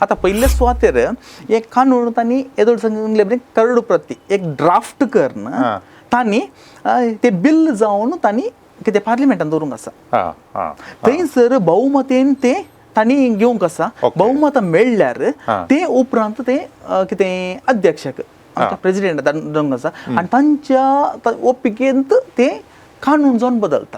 आतां पयले सुवातेर एक कानून तांणी येदोळ सांगले करडू प्रती एक ड्राफ्ट करून तांणी ते बिल जावन तांणी कितें पार्लिमेंटान दवरूंक आसा. हां हां थंयसर बहुमतेन ते तांणी घेवंक आसा. बहुमतां मेळ्ळ्यार ते उपरांत ते कितें अध्यक्षक आमच्या प्रेजिडेंट दवरूंक आसा आनी तांच्या ओपिकेंत ते कानून जावन बदलता.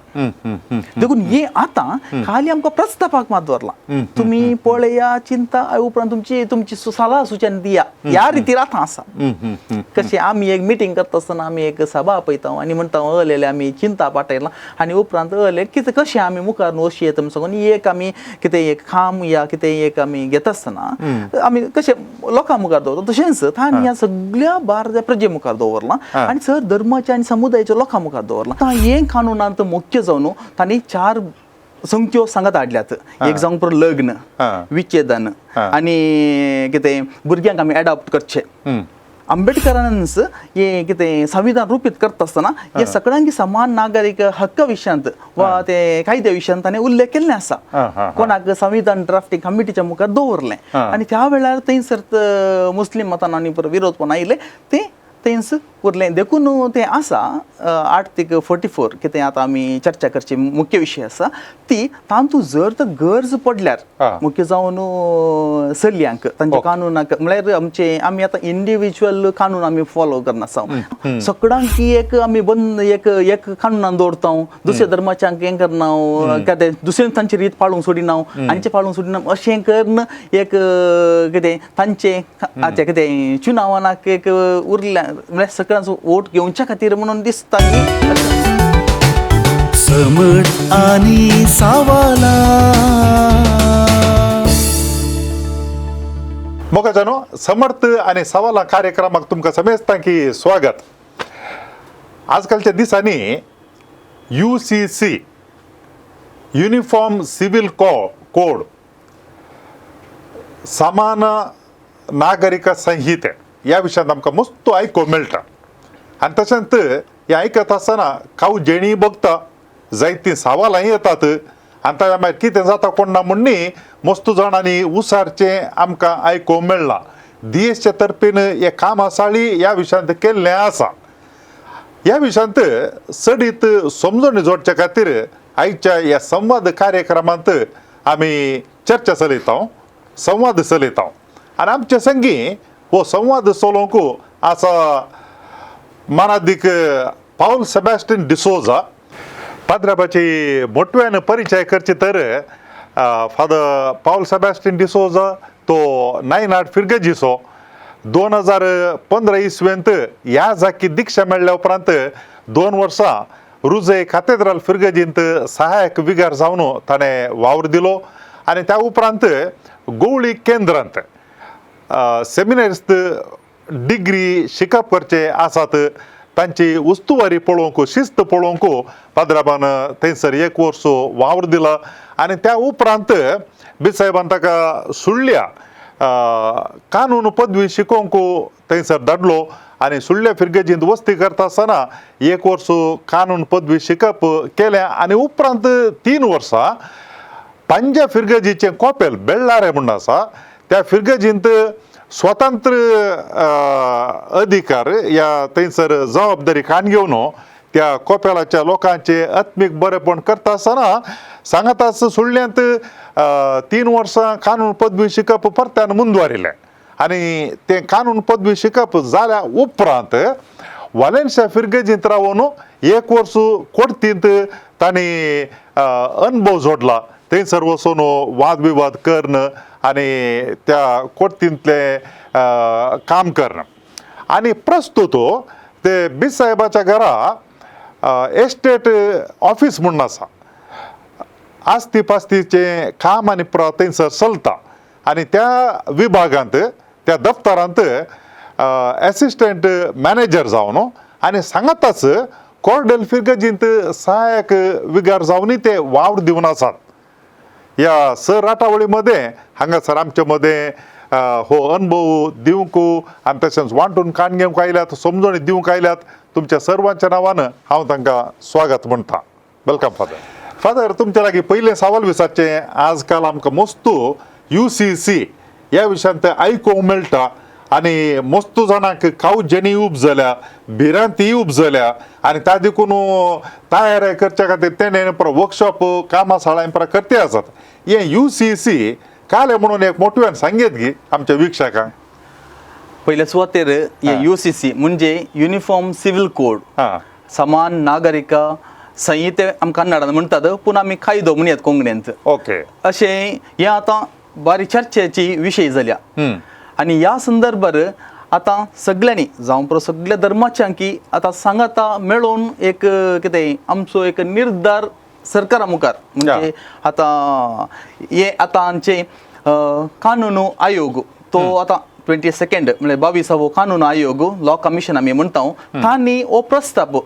देखून हे आतां खाली आमकां प्रस्तापाक मात दवरला, तुमी पळया चिंता उपरांत तुमची तुमची सलाह सुचन दिया ह्या रितीर आतां आसा. कशें आमी एक मिटींग करता आसतना आमी एक सभा आपयता आनी म्हणटा अलेले आमी चिंता पाठयला आनी उपरांत अले कितें कशें आमी मुखार वशी येता सांगून एक आमी कितें एक खाम या कितें एक आमी घेता आसतना आमी कशें लोकां मुखार दवरता तशेंच तांणी ह्या सगळ्या भारतीय प्रजे मुखार दवरलां आनी सर धर्माच्या आनी समुदायाच्या लोकां मुखार दवरलां. आतां हें कानूनांत मुख्य जावन तांणी चार संख्यो सांगत हाडल्यात. एक जावंक पुरो लग्न, विच्छेदन आनी कितें भुरग्यांक आमी एडॉप्ट करचें. आंबेडकरानच हे कितें संविधान रुपीत करता आसतना हे सगळ्यांक समान नागरीक हक्क विशयांत वा ते कायद्या विशयांत ताणें उल्लेख केल्ले आसा. कोणाक संविधान ड्राफ्टिंग कमिटीच्या मुखार दवरलें आनी त्या वेळार थंयसर मुस्लीम मतान आनी विरोध पण आयले ते थंयच उरलें. देखून तें आसा आर्टीकल 44 कितें आतां आमी चर्चा करची मुख्य विशय आसा ती तातूंत जर तर गरज पडल्यार मुख्य जावन चलयांक तांच्या कानूनाक म्हळ्यार आमचे आमी आतां इंडिविज्युअल कानून आमी फॉलो करनासा, सगळ्यांक एक आमी बंद एक एक कानूनान दवरता, दुसऱ्या धर्माच्यांक हें करना, कितें दुसऱ्यान तांची रीत पाळूंक सोडिना, हांचे पाळूंक सोडिना, अशें करून एक कितें तांचें आतां कितें चुनावानाक एक उरल्या म्हळ्यार सगळ्यांचो वोट घेवच्या खातीर म्हणून दिसता. समट आनी सावाला मोगाजानो, समर्थ आनी सवालां कार्यक्रमाक तुमकां समेस्तां की स्वागत. आजकालच्या दिसांनी UCC uniform civil code समान नागरिक संहिते ह्या विशयांत आमकां मस्त आयकूंक मेळटा आनी तशेंच हें आयकत आसतना काव जेणी बघता जायतीं सवालां येतात आनी ताच्या मागीर कितें जाता कोण ना म्हूण न्ही मस्त जाणांनी उसारचें आमकां आयकूंक मेळ्ळां. दियेसच्या तर्फेन हें काम आसाळी ह्या विशयांत केल्लें आसा. ह्या विशयांत चडीत समजणी जोडच्या खातीर आयच्या ह्या संवाद कार्यक्रमांत आमी चर्चा चलयता, संवाद चलयता आनी आमचे संगी हो संवाद चलोवंक आसा मानादीक पावल सेबॅस्टीन डिसोजा. पाद्राबाची मोटव्यान परिचय करचे तर फादर पावल सेबॅस्टीन डिसोजा तो नायनाट फिर्गजीचो 2015 इसवेंत ह्या जाकी दीक्षा मेळ्ळ्या उपरांत 2 वर्सां रुजय कातेद्राल फिर्गजींत सहायक विगार जावन ताणें वावर दिलो आनी त्या उपरांत गोवळी केंद्रांत सेमिनारिस्त डिग्री शिकप करचे आसात तांची उस्तुवारी पळोवंक शिस्त पळोवंक पाद्राबान थंयसर 1 वर्स वावर दिला आनी त्या उपरांत बिसाहेबान ताका सुळ्ळ्या कानून पदवी शिकोवंक थंयसर धाडलो आनी सुळ्ळ्या फिर्गजींत वस्ती करता आसतना 1 वर्स कानून पदवी शिकप केलें आनी उपरांत 3 वर्सां पंजा फिर्गजीचें कोपेल बेळ्ळारे म्हूण आसा त्या फिर्गजींत स्वतंत्र अधिकार ह्या थंयसर जबाबदारी काण घेवन त्या कोपेलाच्या लोकांचे आत्मीक बरेपण करता आसतना सांगाताच सुळ्ळ्यांत 3 वर्सां कानून पदवी शिकप परत्यान मुंदवारिलें आनी तें कानून पदवी शिकप जाल्या उपरांत वालेन्शिया फिर्गजींत रावन 1 वर्स कोर्तींत तांणी अनुभव जोडला. थंयसर वचून वादविवाद करून आनी त्या कोर्तींतलें काम करणं आनी प्रस्तुत ते बिसाहेबाच्या घरा एस्टेट ऑफीस म्हणून आसा, आस्ती पास्तीचें काम आनी थंयसर चलता आनी त्या विभागांत त्या दफ्तरांत एसिस्टंट मॅनेजर जावन आनी सांगाताच कोर्डेल फिर्गजींत सहायक विगार जावनूय ते वावर दिवन आसात. ह्या सर राटावळी मदें हांगासर आमचे मदें हो अनुभव दिवंक आनी तशेंच वांटून काण घेवंक आयल्यात, समजणी दिवंक आयल्यात. तुमच्या सर्वांच्या नांवान हांव तांकां स्वागत म्हणटा. Welcome father. Father, तुमच्या लागीं पयलें सवाल विचारचें, आजकाल आमकां मस्तू UCC ह्या विशयांत आयकूंक मेळटा आनी मस्त जाणांक कावजेणी उपजल्या, भिरांती उपजल्या आनी ता देखून तयार करच्या खातीर तेणें वर्कशॉप कामासाळां पर करते आसात. हें UCC काले म्हणून एक मोठ्यान सांगेत गी आमच्या वीक्षकांक. पयल्या सुवातेर हे UCC म्हणजे युनिफॉर्म सिव्हिल कोड, समान नागरिका संहिते आमकां कन्नडान म्हणटात, पूण आमी कायदो म्हणयात कोंकणींत. अशें हें आतां बारी चर्चेची विशय जाल्या आनी ह्या संदर्भार आतां सगळ्यांनी जावं पुरो सगळ्या धर्माच्यांकी आतां सांगाता मेळोवन एक कितें आमचो एक निर्धार सरकारा मुखार, म्हणजे आतां हे आतां आमचे कानून आयोग तो आतां 22 म्हणजे 22वो कानून आयोग लॉ कमिशन आमी म्हणटा, तांणी हो प्रस्ताव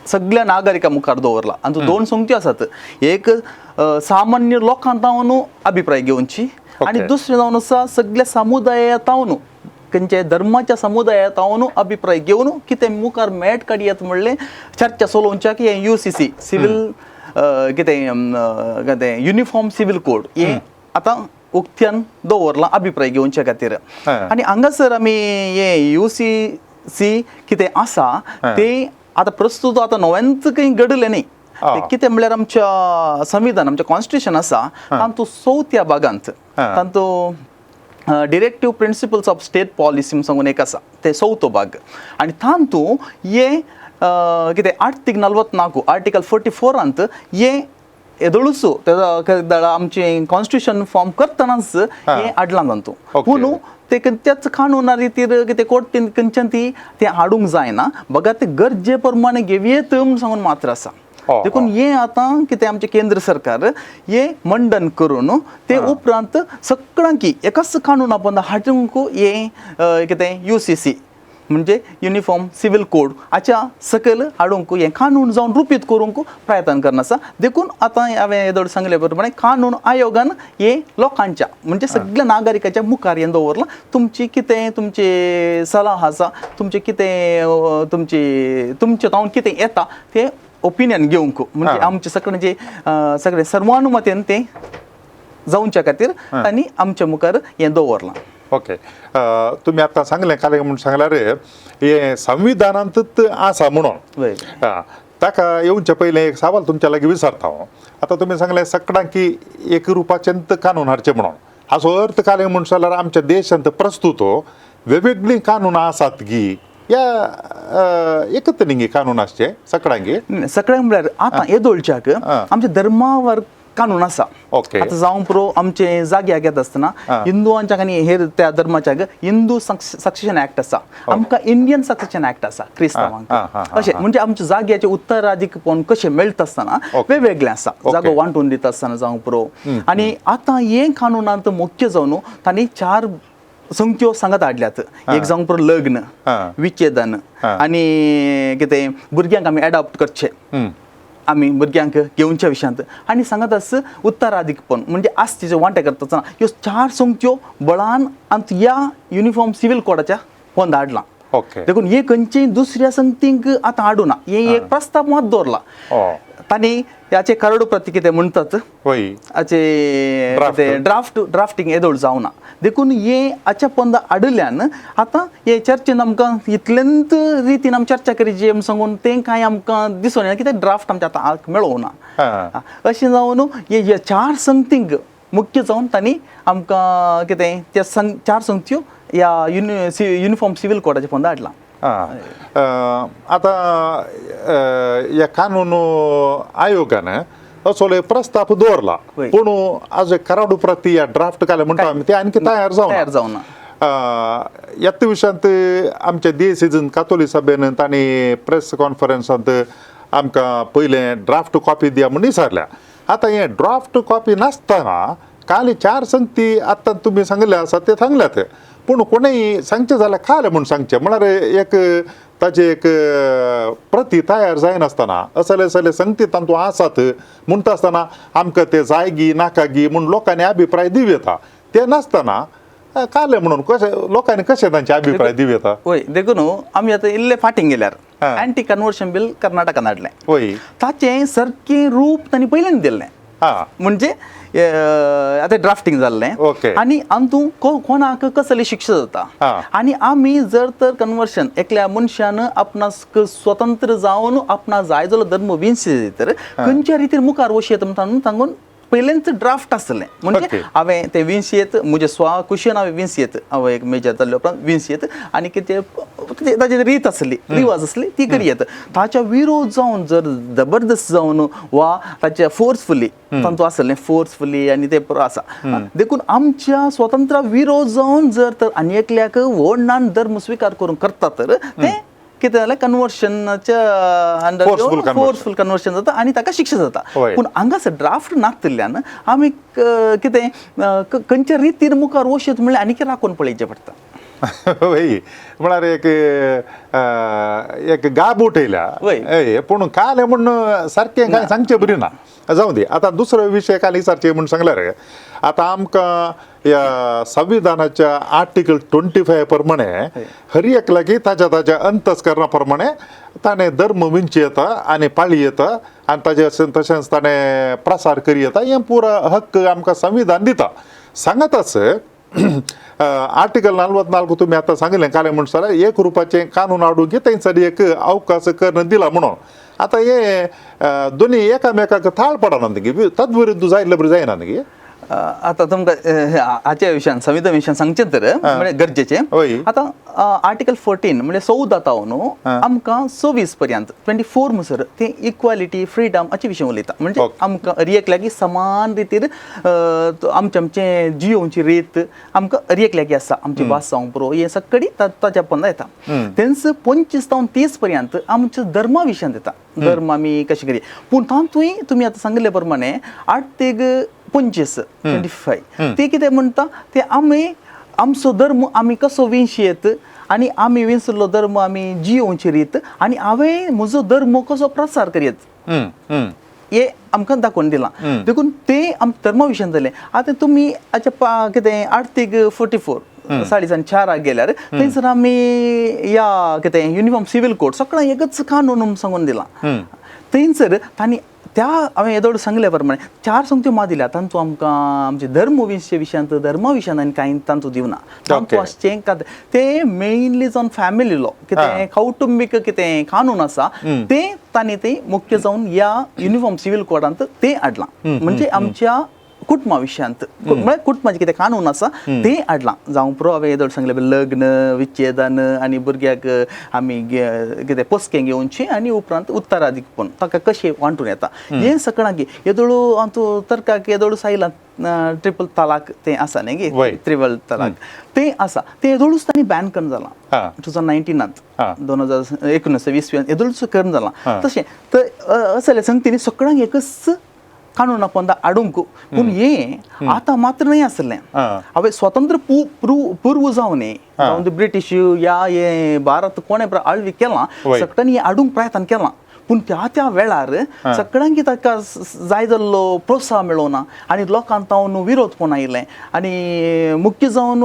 सगळ्या नागरिकां मुखार दवरला. आनी दोन संगत्यो आसात, एक सामान्य लोकां तावन अभिप्राय घेवची आनी दुसरें जावन आसा सगळ्या समुदाया तावन, खंयच्या धर्माच्या समुदाया तावन अभिप्राय घेवन कितें मुखार मेट काडयात म्हणलें चर्चा चलोवच्याक हें UCC civil कितें कितें युनिफॉर्म सिव्हील कोड हें आतां उक्त्यान दवरलां अभिप्राय घेवच्या खातीर. आनी हांगासर आमी हें UCC कितें आसा तें आतां प्रस्तुत आतां नव्यानच खंय घडलें न्ही, कितें म्हणल्यार आमच्या संविधान, आमचें कॉन्स्टिट्युशन आसा तातूंत चवथ्या भागांत तातूंत directive principles of state policy म्हूण सांगून एक आसा, ते चवथो भाग आनी तातूंत हें कितें आर्टीक 44 आर्टिकल 44 हें येदोळूच आमचें कॉन्स्टिट्युशन फॉर्म करतनाच हें हाडलां तातूंत. पूण ते त्याच कानुना रितीर कितें कोर्टीन खंयच्यान ती तें हाडूंक जायना, बगर ते गरजे प्रमाणे घेवयेत म्हूण सांगून मात्र आसा. देखून हें आतां कितें आमचें केंद्र सरकार हें मंडन करून ते उपरांत सगळ्यांकी एकाच कानुना पोंदा हाडूंक हें कितें UCC म्हणजे युनिफॉर्म सिव्हील कोड हाच्या सकयल हाडूंक हें कानून जावन रुपीत करूंक प्रयत्न करना आसा. देखून आतां हांवें येदोळ सांगले प्रमाणे कानून आयोगान हें लोकांच्या म्हणजे सगळ्या नागरिकाच्या मुखार हें दवरलां, तुमची कितें तुमची सलाह आसा, तुमचें कितें तुमची तुमचें तावन कितें येता तें ओपिनियन घेवंक, म्हणजे आमचे सगळ्यांचे सगळे सर्वानुमतेन तें जावच्या खातीर आनी आमच्या मुखार हें दवरलां. ओके, तुमी आतां सांगलें काल म्हूण सांगल्यार हें संविधानांतूच आसा म्हणून. ताका येवचे पयलें एक सवाल तुमच्या लागीं विचारता हांव. आतां तुमी सांगलें सगळ्यांकी एक रुपाचेंत कानून हाडचें म्हणून, हाचो अर्थ काल म्हूण जाल्यार आमच्या देशांत प्रस्तुत वेगवेगळीं कानूनां आसात गी या एकच न्ही कानून आसचे सगळ्यांकी? सगळ्यांक म्हळ्यार आतां येदोळच्याक आमच्या धर्मावर कानून आसा. आतां जावं पुरो आमचे जाग्याक येता आसतना हिंदुआंच्या आनी हेर त्या धर्माच्या हिंदू सक्सेशन ऍक्ट आसा, आमकां इंडियन सक्सेशन ऍक्ट आसा क्रिस्तांवांक. अशें म्हणजे आमच्या जाग्याचे उत्तराधिकपण कशें मेळटा आसतना वेगवेगळें आसा, जागो वांटून दिता आसतना जावं पुरो. आनी आतां हें कानुनांत मुख्य जावन तांणी 4 संख्यो सांगत हाडल्यात, एक जावं पुरो लग्न, विच्छेदन आनी कितें भुरग्यांक आमी एडॉप्ट करचें, आमी भुरग्यांक घेवच्या विशयांत, आनी सांगत आस उत्तराधिकपण म्हणजे आस्तीचे वांटे करता आसतना ह्यो 4 संख्यो बळान आनी ह्या युनिफॉर्म सिव्हील कोडाच्या पोंदा हाडलां. देखून हे खंयचेय दुसऱ्या संगतींक आतां हाडूना, हे एक प्रस्ताव मात दवरला तांणी. ह्याचे करडो प्रती कितें म्हणटात हाचे ड्राफ्टींग येदोळ जावना, देखून हे हाच्या पोंदा हाडिल्ल्यान आतां हे चर्चेन आमकां इतलेंत रितीन आमी चर्चा करीची म्हूण सांगून तें कांय आमकां दिसून येना, कित्याक ड्राफ्ट आमच्या आतां मेळोवना. अशें जावन हे 4 संगतींक मुख्य जावन तांणी आमकां कितें त्या 4 संगत्यो ह्या युनिफॉर्म सिव्हील कोडाच्या पोंदा हाडलां. आतां ह्या कानून आयोगान असो एक प्रस्ताव दवरला, पूण आज कराडू प्रती ह्या ड्राफ्ट काडले म्हणटा आमी ते आणखी तयार जावना. ह्याच विशयांत आमच्या देश कातोली सभेन तांणी प्रेस कॉन्फरन्सांत आमकां पयलें ड्राफ्ट कॉपी दिया म्हूण विचारल्या. आतां हें ड्राफ्ट कॉपी नासतना काल 4 संगती आतां तुमी सांगले आसा ते सांगल्यात, पूण कोणूय सांगचें जाल्यार काल म्हूण सांगचें म्हळ्यार एक ताजे एक प्रती तयार जायनासतना असले असले संगती तातूंत आसात म्हणटा आसतना आमकां ते जाय गी नाका गी म्हूण लोकांनी अभिप्राय दिवं येता, ते नासतना काल म्हणून कशें लोकांनी कशें तांचे अभिप्राय दिवं येता? वय, देखून आमी आतां इल्ले फाटीं गेल्यार एंटी कन्वर्शन बील कर्नाटकान हाडलें, वय, ताचें सारकें रूप तांणी पयल्यान दिल्लें. म्हणजे आतां ड्राफ्टींग जाल्लें. आनी अंतू कोणाक कसली शिक्षा जाता आनी आमी जर तर कन्वर्शन एकल्या मनशान आपणाक स्वतंत्र जावन आपणा जाय जालो धर्म विंची तर खंयच्या रितीन मुखार वचयेत म्हणून सांगून पयलेंच ड्राफ्ट आसलें. म्हणजे हांवें तें विंचयेत म्हजे स्वा कुशेन हांवें विंचयेत, हांव एक मेजर जाल्ले उपरांत विंचयेत आनी कितें ताची रीत आसली, रिवाज आसली ती करयेत. ताच्या विरोध जावन जर जबरदस्त जावन वा ताच्या फोर्सफुली तांचो आसलें फोर्सफुली आनी तें आसा. देखून आमच्या स्वतंत्र विरोध जावन जर तर आनी एकल्याक व्हडनान धर्म स्विकार करून करता तर तें कितें जालें कन्वर्शनाच्या अंडर फोर्सफुल कन्वर्शन जाता आनी ताका शिक्षा जाता. पूण हांगासर ड्राफ्ट नातिल्ल्यान आमी कितें खंयच्या रितीन मुखार वचत म्हणल्यार आनीक राखून पळोवचें पडटा. वय म्हळ्यार एक एक गाब उठयल्या हय, पूण काल म्हूण सारकें कांय सांगचें बरी ना. जावं दी, आतां दुसरो विशय काल विचारचें म्हूण सांगल्यार आतां आमकां ह्या संविधानाच्या आर्टिकल 25 प्रमाणे हर एकल्याक ताच्या ताच्या अंतस्करणा प्रमाणे ताणें धर्म विंची येता आनी पाळी येता आनी ताजे तशेंच ताणें प्रसार करी येता, हें पुरा हक्क आमकां संविधान दिता. सांगताच आर्टिकल 44 तुमी आतां सांगिल्लें काल म्हूण जाल्यार एक रुपाचें कानून हाडून की तेंच्यानी एक अवकाश करून दिला म्हणून. आतां हे दोनी एकामेकाक थाळ पडना न्ही, तद्विरुद्ध जायल्ले बरें जायना न्ही. आतां तुमकां हाच्या विशयान संविधान विशयान सांगचें तर म्हणजे गरजेचें. आतां आर्टिकल 14 म्हणजे 14 तावन न्हू आमकां 26 पर्यंत 24 म्हणसर ते इक्वालिटी फ्रिडम हाचे विशय उलयता. म्हणजे आमकां हर एकल्याक समान रितीर आमचे आमचे जियोवची रीत आमकां हर एकल्याक आसा, आमची भास जावंक पुरो हें सगळी ताच्या पोंदा येता. तेंच 25 तावन 30 पर्यंत आमच्या धर्मा विशयान येता, धर्म आमी कशें करी. पूण तातूंय तुमी आतां सांगिल्ले प्रमाणे 8 ते 25 25 ते कितें म्हणटा ते आमी आमचो धर्म आमी कसो विंचयेत आनी आमी विंचलो धर्म आमी जियोवची रीत आनी हांवें म्हजो धर्म कसो प्रसार करयेत हे आमकां दाखोवन दिलां. देखून ते आम धर्मा विशयान जालें. आतां तुमी हाच्या कितें 8 ते 44 4.5 गेल्यार थंयसर आमी ह्या कितें युनिफॉर्म सिवील कोड सगळें एकच कानून सांगून दिलां. थंयसर तांणी त्या हांवें येदोळ सांगले प्रमाणे 4 संगत्यो मा दिल्या तांचो आमकां आमचे धर्म विशयांत धर्मा विशयांत आनी कांय तांचो दिवना. तांचो आसचें ते मेनली जावन फॅमिली लॉ कितें कौटुंबीक कितें कानून आसा ते तांणी ते मुख्य जावन ह्या युनिफॉर्म सिवील कोडांत ते हाडलां. म्हणजे आमच्या कुटुंबा विशयांत म्हळ्यार कुटुंबाचें कितें कानून आसा तें हाडलां. जावं पुरो हांवें येदोळ सांगलें लग्न विच्छेदन आनी भुरग्याक आमी कितें पोसकें घेवचें आनी उपरांत उत्तराधिकपण ताका कशें वांटून येता हें सगळ्यांक येदोळ हांव तर्काक येदोळ सायलां ट्रिपल तलाक तें आसा न्ही गे, त्रिपल तलाक तें आसा तें येदोळूच तांणी बॅन करून जालां 2019 2019 20 येदोळूच करून जालां. तशें तर असले संगतीनी सगळ्यांक एकच कानून पोंदा हाडूंक. पूण हें आतां मात्र न्हय आसलें. हांवें स्वतंत्र पूर्व जावन न्ही जावन ब्रिटीश ह्या हे भारत कोणें आळवी केलां सगळ्यांनी हें हाडूंक प्रयत्न केलां. पूण त्या त्या वेळार सगळ्यांक ताका जाय जाल्लो प्रोत्साहन मेळोना आनी लोकांक तावन विरोध पण आयलें. आनी मुख्य जावन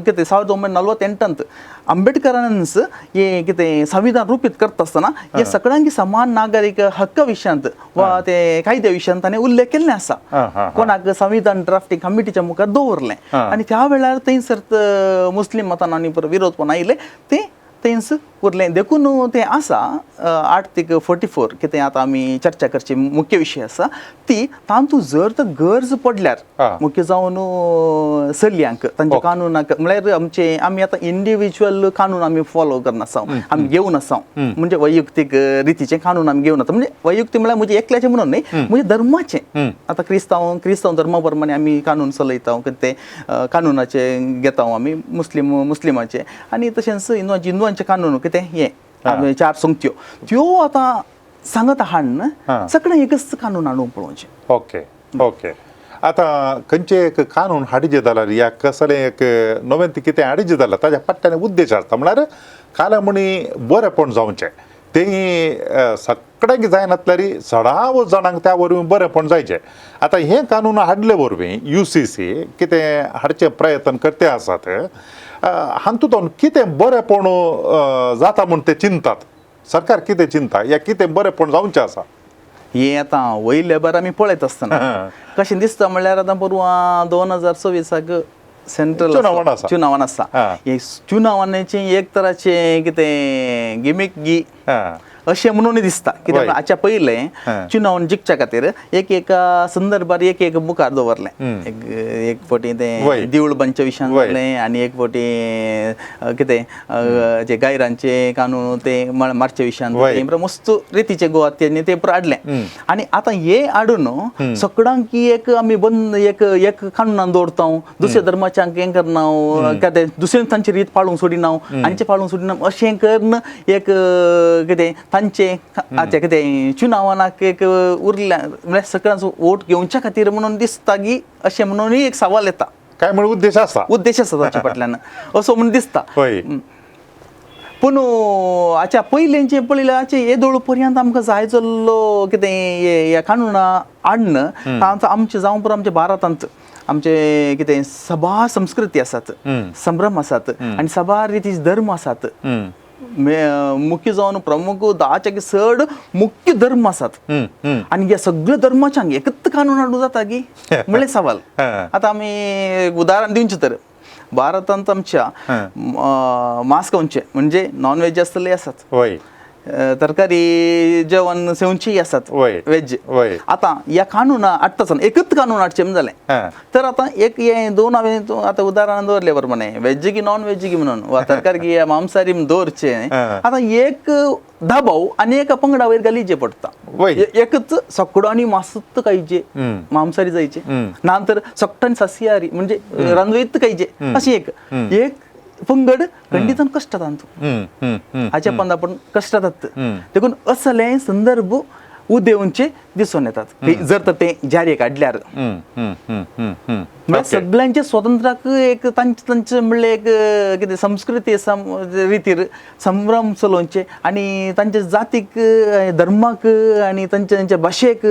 कितें 1948 आंबेडकरानच हें कितें संविधान रुपीत करता आसतना हे सगळ्यांक समान नागरीक हक्क विशयांत वा ते कायद्या विशयांत ताणें उल्लेख केल्ले आसा. कोणाक संविधान ड्राफ्टिंग कमिटीच्या मुखार दवरलें आनी त्या वेळार थंयसर मुस्लीम मतान आनी विरोध पण आयले ते थंयच उरलें. देखून तें आसा 8 ते 44 कितें आतां आमी चर्चा करची मुख्य विशय आसा ती तातूंत जर तर गरज पडल्यार मुख्य जावन चलयांक तांच्या कानूनाक म्हळ्यार आमचे आमी आतां इंडिविज्युअल कानून आमी फॉलो करनासा, आमी घेवन आसा म्हणजे वैयक्तीक रितीचें कानून आमी घेवन आसा. म्हणजे वैयक्तीक म्हळ्यार म्हजें एकल्याचें म्हणून न्ही, म्हणजे धर्माचें. आतां क्रिस्तांव क्रिस्तांव धर्मा प्रमाणे आमी कानून चलयता, ते कानूनाचे घेता आमी मुस्लीम मुस्लिमाचे आनी तशेंच हिंदुवांचे हिंदुवांचे कानून कितें हें 4 संगत्यो त्यो आतां सांगत हाडून सगळें एकच कानून हाडूंक पळोवचें. ओके ओके, आतां खंयचें एक कानून हाडचे जाल्यार या कसलें एक नवें कितें हाडचें जाल्यार ताज्या फाटल्यान उद्देश आसता म्हळ्यार काल्या म्हणी बरेंपण जावचें तें सगळ्यांक जायनातल्यार सडाव जाणांक त्या वरवीं बरेंपण जायचें. आतां हें कानून हाडले वरवीं UCC कितें हाडचें प्रयत्न करते आसात हातूंत कितें बरेंपण जाता म्हूण ते चिंतात, सरकार कितें चिंता या कितें बरेंपण जावचें आसा? हें आतां वयले बार आमी पळयत आसतना कशें दिसता म्हणल्यार आतां परवां 2024 सेंट्रल चुनावण आसा. चुनावण आसा. हे चुनावणाचें एक तराचें कितें गिमीक गी अशें म्हणून दिसता, कित्याक हाच्या पयलें चुनावण जिखच्या खातीर एक एका संदर्भार एक एक मुखार दवरलें. एक एक फावटी तें देवूळ बांदच्या विशयान जालें आनी एक फावटी कितें जे गायरांचे कानून ते मारच्या विशयान तें मस्त रितीचे गोवा तेणी ते हाडलें. आनी आतां हे हाडून सगळ्यांक एक आमी बंद एक एक कानुनान दवरता, दुसऱ्या धर्माच्यांक हें करना, कितें दुसऱ्यान तांची रीत पाळूंक सोडिना, हांचे पाळूंक सोडिना, अशें करून एक कितें तांचे आतां कितें चुनावानाक एक उरल्या म्हळ्यार सगळ्यांचो वोट घेवच्या खातीर म्हणून दिसता की अशें म्हणूनय एक सवाल येता. काय म्हण उद्देश आसा, उद्देश आसा ताच्या फाटल्यान असो म्हणून दिसता. पूण हाच्या पयलींचें पळयल्यार हाचे येदोळ पर्यंत आमकां जाय जाल्लो कितें ह्या कानुना हाडन आतां आमचें जावं पुरो आमच्या भारतांत आमचे कितें सभा संस्कृती आसात, संभ्रम आसात आनी सभार रितीचे धर्म आसात. मुख्य जावन प्रमुख 10च्या चड मुख्य धर्म आसात आनी ह्या सगळ्या धर्माच्यांक एकच कानून हाडूं जाता की म्हणलें सवाल. आतां आमी उदाहरण दिवचें तर भारतांत आमच्या मांस खावचें म्हणजे नॉन व्हेज आसतले आसात, तरकारी जेवण सेवचीय आसात वेज. आतां ह्या कानुना हाडटा आसतना एकच कानून हाडचें म्हण जालें तर आतां एक हें दोन हांवें आतां उदाहरण दवरलें प्रमाणे वेज की नॉन वेज की म्हणून वा तरकारी की मांसाहारी म्हण दवरचें. आतां एक दबाव आनी एका पंगडा वयर घालीचे पडटा. एकच सगळ्यांनी मासत खायचे, मांसाहारी जायचे, ना तर सगळ्यांनी सस्याहारी म्हणजे रांदवयत खायचे, अशें एक एक पंगड खंडितान कश्टात हाच्या पंदा पण कश्टात. देखून असले संदर्भ उदेवचे दिसून येतात जर तर ते जारी काडल्यार. म्हळ्यार सगळ्यांचे स्वतंत्राक एक तांचे तांचे म्हणलें एक कितें संस्कृती रितीर संभ्रम चलोवचे आनी तांच्या जातीक धर्माक आनी तांच्या तांच्या भाशेक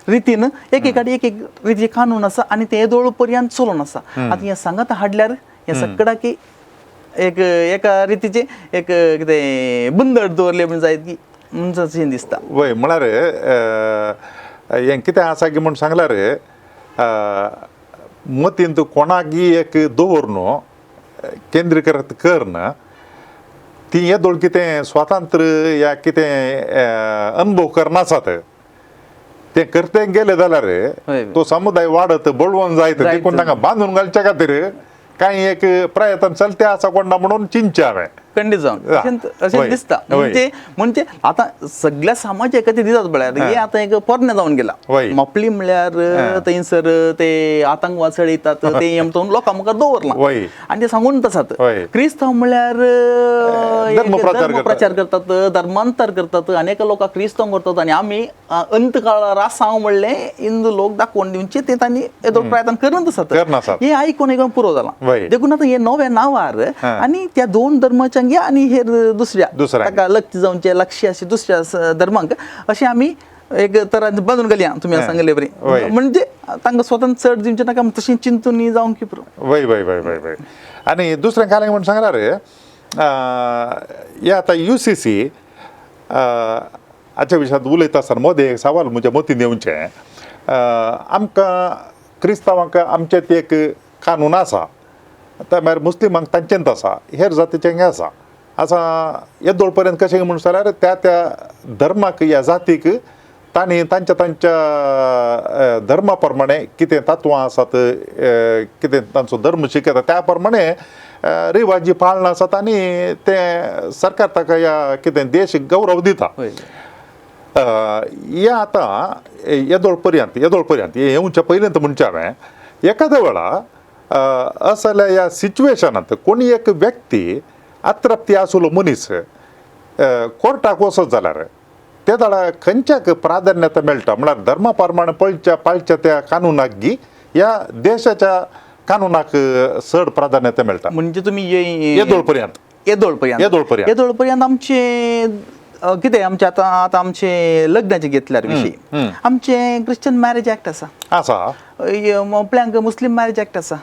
रितीन एक एक एक एक रितीचे कानून आसा आनी ते येदोळ पर्यंत चलोवन आसा. आतां हें सांगात हाडल्यार हें सगळ्याक एक एका रितीचे एक कितें बंदर दवरलें म्हण जायत की म्हणून दिसता. वय म्हळ्यार हें कितें आसा की म्हूण सांगल्यार मतींत कोणाकी एक दवर न्हू केंद्रीकृत करन ती येदोळ कितें स्वातंत्र्य या कितें अनुभव करनासात ते करते गेले जाल्यार तो समुदाय वाडत बळवंत जायत, देखून तांकां बांदून घालच्या खातीर कांय एक प्रयत्न चलते आसा कोण ना म्हणून चिंतचें हांवें. खंडीत जावन अशें दिसता. म्हणजे म्हणजे आतां सगळ्या समाज एकाच दितात पळयात हे आतां एक पोरणें जावन गेला. मोपली म्हणल्यार थंयसर ते आतंकवाद चडयतात ते म्हणून लोकां मुखार दवरलां आनी ते सांगून आसात. क्रिस्तांव म्हणल्यार धर्म प्रचार करतात, धर्मांतर करतात, अनेक लोकां क्रिस्तांव करतात आनी आमी अंत काळार आसा म्हणलें हिंदू लोक दाखोवन दिवचे ते तांणी येदो प्रयत्न करत आसात. हे आयकून आयकून पुरो जालां. देखून आतां हे नव्या नांवार आनी त्या दोन धर्माच्या आनी हेर दुसऱ्या ताका लक्ष जावचे लक्ष अशें दुसऱ्या धर्मांक अशें आमी एक तरान बांदून घालया तुमी सांगले बरी म्हणजे तांकां स्वतंत्र चड दिवचें नाका तशें चिंतून जावंक की पुरो. वय वय वय वय वय. आनी दुसरें कालें म्हूण सांगल्यार हे आतां UCC हाच्या विशयांत उलयता आसतना मदें एक सवाल म्हज्या मतीन येवचें. आमकां क्रिस्तांवांक आमचें ते एक कानून आसा, त्या भायर मुस्लिमांक तांचेंत आसा, हेर जातीचें आसा. आसा येदोळ पर्यंत कशें म्हूण जाल्यार त्या त्या धर्माक ह्या जातीक तांणी तांच्या तांच्या धर्मा प्रमाणे कितें तत्वां आसात, कितें तांचो धर्म शिकयता त्या प्रमाणे रिवाजी पाळणा आसात आनी तें सरकार ताका ह्या कितें देश गौरव दिता. हें आतां येदोळ पर्यंत येदोळ पर्यंत हें येवच्या पयलींत म्हणचें हांवें एखाद्या वेळा असल्या ह्या सिच्युएशनांत कोणी एक व्यक्ती अतृप्ती आसलो मनीस कोर्टाक वचत जाल्यार ते जाल्यार खंयच्याक प्राधान्यता मेळटा म्हळ्यार धर्मा प्रमाणे पळच्या पाळच्या त्या कानुनाक गी ह्या देशाच्या कानुनाक चड प्राधान्यता मेळटा. म्हणजे तुमी येदोळ पर्यंत येदोळ पर्यंत येदोळ पर्यंत येदोळ पर्यंत आमचे कितें आमचें आतां आतां आमचें लग्नाचें घेतल्यार विशय आमचें क्रिश्चन मॅरेज एक्ट आसा, आसा, आपल्यांक मुस्लीम मॅरेज एक्ट आसा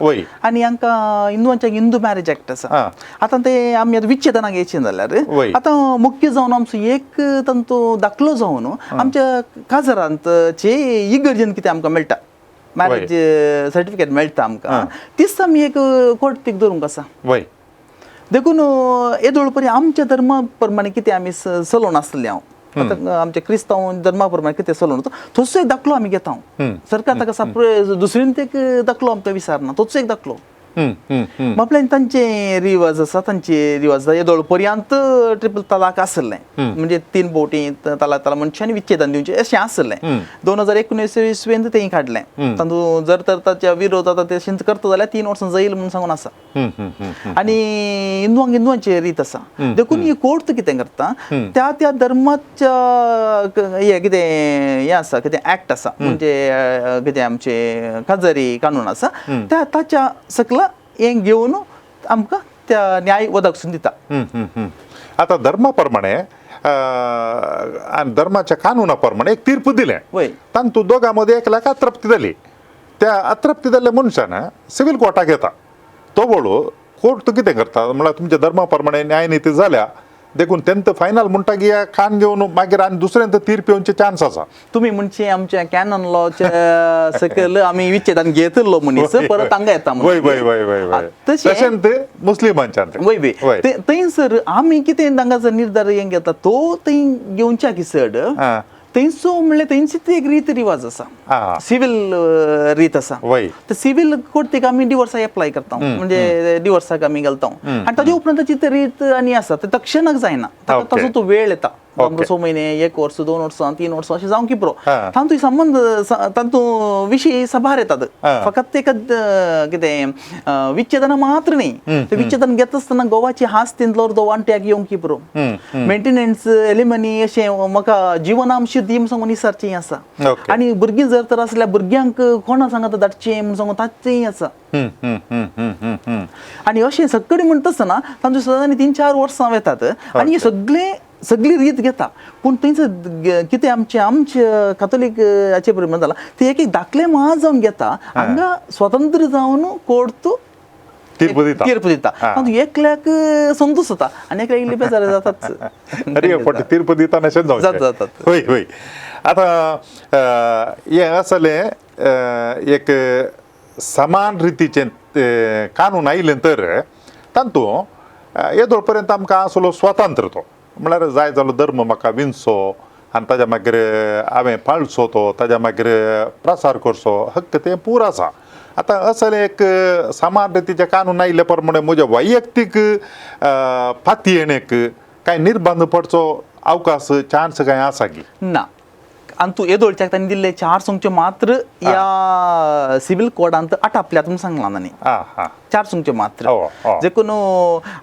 आनी हांकां हिंदूंच्या हिंदू मॅरेज एक्ट आसा. आतां ते आमी आतां विच्छेदनाक येयचें जाल्यार आतां मुख्य जावन आमचो एक तांचो दाखलो जावन आमच्या काजरांत चे इगर्जेन कितें आमकां मेळटा मॅरेज सर्टिफिकेट मेळटा आमकां, तीच आमी एक कोर्टीक धरूंक आसा. देखून येदोळ परी आमच्या धर्मा प्रमाणे कितें आमी चलोवन आसलें हांव आतां आमच्या क्रिस्तांव धर्मा प्रमाणे कितें चलोवन तसो एक दाखलो आमी घेता. सरकार ताका साप्र दुसरीन एक दाखलो आमकां विचारना, तोच एक दाखलो. म्हटल्यार तांचे रिवाज आसा, तांचे रिवाज येदोळ पर्यंत ट्रिपल तलाक आसलें, म्हणजे 3 बोटी तलाक तला मनशांनी विच्छेदन दिवचें अशें आसलें. 2019 इसवेंत तें काडलें. तातूंत जर तर ताच्या विरोध आतां ते शिंत करता जाल्यार 3 वर्सां जाईल म्हणून सांगून आसा. आनी हिंदुवांक हिंदुवांची रीत आसा. देखून ही कोर्ट कितें करता त्या त्या धर्माच्या हें कितें हें आसा, कितें एक्ट आसा, म्हणजे कितें आमचे काजारी कानून आसा त्या ताच्या सकला हें घेवन आमकां त्या न्याय वदकसून दिता. आतां धर्मा प्रमाणे आनी धर्माच्या कानुना प्रमाणे एक तीर्प दिलें, तांतू दोगां मदीं एकल्याक अतृप्ती जाली. त्या अतृप्ती जाल्ल्या मनशान सिवील कोर्टाक येता. तो वळू कोर्ट कितें करता म्हळ्यार तुमच्या धर्मा प्रमाणे न्यायनिती जाल्या देखून तेंत फायनल म्हणटा की कान घेवन मागीर आनी दुसऱ्यांत तीर्प येवचे चान्स आसा. तुमी म्हणचे आमच्या कॅनन लॉच्या सकयल आमी विच्छेदान घेतिल्लो मनीस परत हांगा येता. तशें मुस्लिमांच्या वय थंयसर आमी कितें हांगासर निर्धार हें घेता तो थंय घेवच्या की चड थंयसो म्हणल्यार थंयची ती एक रीत रिवाज आसा, सिवील रीत आसा. तर सिवील कोर्टीक आमी डिवोर्साक एप्लाय करता, म्हणजे डिवोर्साक आमी घालता आनी ताजे उपरांत ताची ती रीत आनी आसा ते तक्षणाक जायना, ताका ताजो तो वेळ येता, 6 महिने 1 वर्स 2 वर्सां 3 वर्सां अशें जावंक पुरो. तातूंत संबंद तातूंत विशय सभार येतात. फकत एक कितें विच्छेदना मात्र न्ही, ते विच्छेदन घेता आसतना गोवाची हास तिंतलो तो वांट्याक येवंक पुरो, मेंटेनन्स एलिमनी अशें म्हाका जिवनांश दी म्हूण सांगून विचारचें आसा. आनी भुरगीं जर तर आसल्यार भुरग्यांक कोणा सांगता धाडचें म्हूण सांगून ताचेंय आसा. आनी अशें सगळें म्हणटा आसतना तांचे सदांनी 3-4 वर्सां वेतात आनी सगळें सगळी रीत घेता. पूण थंयसर कितें आमचे आमचे कातोलीक हाचे प्रमाण जाला ते एक एक दाखले मात जावन घेता, हांगा स्वतंत्र जावन कोर्ट तीर्प दिता. एकल्याक संतोश जाता आनी एकल्याक इल्ली बेजार जाताच. अरे फट तीर्प दिता जातात. हय हय. आतां हें आसलें एक समान रितीचें कानून आयलें तर तातूंत येदोळ पर्यंत आमकां आसलो स्वातंत्र्य, तो म्हळ्यार जाय जालो धर्म म्हाका विंचो आनी ताज्या मागीर हांवें पाळचो, तो ताज्या मागीर प्रसार करचो हक्क तें पूर आसा. आतां असलें एक समान रितीचें कानून आयिल्ले प्रमाणे म्हज्या वैयक्तीक पातयेणेक कांय निर्बंध पडचो अवकाश चान्स कांय आसा की ना? आनी तूं येदोळच्याक तांणी दिल्ले 4 सुंगचे मात्र ह्या सिवील कोडांत आटापल्यात म्हूण सांगलां तांणी, 4 सुंगचे मात्र. देखून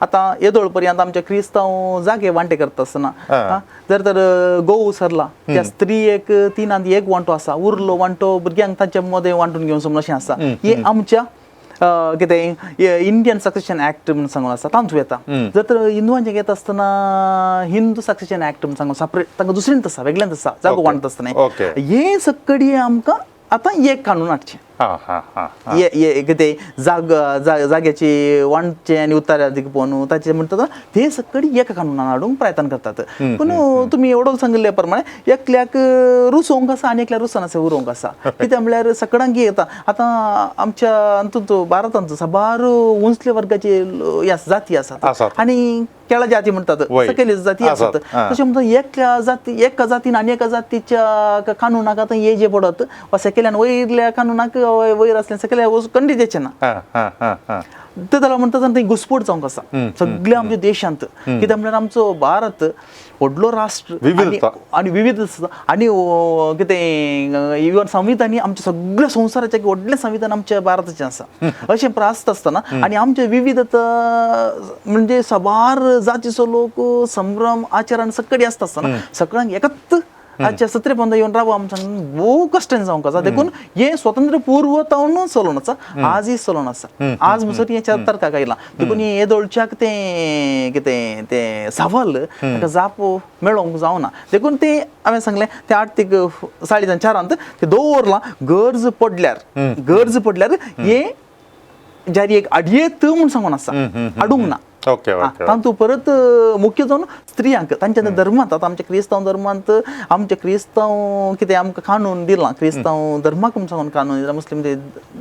आतां येदोळ पर्यंत आमच्या क्रिस्तांव जागे वांटे करता आसतना जर तर गोव सरला त्या स्त्रियेक 3 1 वांटो आसा, उरलो वांटो भुरग्यांक तांच्या मदें वांटून घेवचो म्हूण अशें आसा. हे आमच्या कितें इंडियन सक्सेशन एक्ट म्हूण सांगून आसा तातूंत येता. जर तर हिंदुवांचें घेता आसतना हिंदू सक्सेशन एक्ट म्हूण सांगून सेपरेट तांकां दुसरेंच आसा, वेगळेंच आसा जागो वांटता आसतना. हे सगळी आमकां आतां एक कानून हाडचें, कितें जाग्याची वांटचें आनी उत्तराधिक पळोवन ताचें म्हणटा ते सगळी एका कानुनान हाडूंक प्रयत्न करतात. पूण तुमी एवढो सांगिल्ले प्रमाणे एकल्याक रुसोवंक आसा आनी एकल्याक रुसोन आसा उरोवंक आसा. कित्याक म्हणल्यार सगळ्यांक येता आतां आमच्या हातूंत भारतांत साबार उंचले वर्गाचे जाती आसात आनी केळा जाती म्हणटात, सकयली जाती आसात. तशें म्हणटा एका जाती एका जातीन आनी एका जातीच्या कानुनाक आतां हे जे पडत वा सकयल्यान वयल्या कानुनाक वयर आसल्या सकयल्या कंडी द्याचें ना ते जाल्यार म्हणटा थंय घुस्पट जावंक आसा सगळ्या आमच्या देशांत. कित्याक म्हणल्यार आमचो भारत व्हडलो राष्ट्र आनी विविध आसा आनी कितें इवन संविधान आमच्या सगळ्या संवसाराचें व्हडलें संविधान आमच्या भारताचें आसा अशें प्रास्त आसतना आनी आमचे विविधता म्हणजे साबार जातीचो लोक संभ्रम आचरण सगळी आसता आसतना सगळ्यांक एकत्र आजच्या सत्रे पोंदा येवन राव आमच्या भोव कश्टान जावंक आसा. देखून हें स्वतंत्र पूर्व तावन चलोवन आसा, आजय चलोवन आसा, आज म्हणसर हें तर्काक आयलां. देखून हें येदोळच्याक तें कितें तें सवाल ताका जाप मेळोंक जावना. देखून तें हांवें सांगलें तें आर्थिक 4.5 तें दवरलां, गरज पडल्यार, गरज पडल्यार हें जारी एक आडयेत म्हूण सांगून आसा, हाडूंक ना. तातूंत परत मुख्य जावन स्त्रियांक तांच्या धर्मांत, आतां आमच्या क्रिस्तांव धर्मांत आमच्या क्रिस्तांव कितें आमकां कानून दिलां, क्रिस्तांव धर्माक म्हूण सांगून कानून दिला, मुस्लीम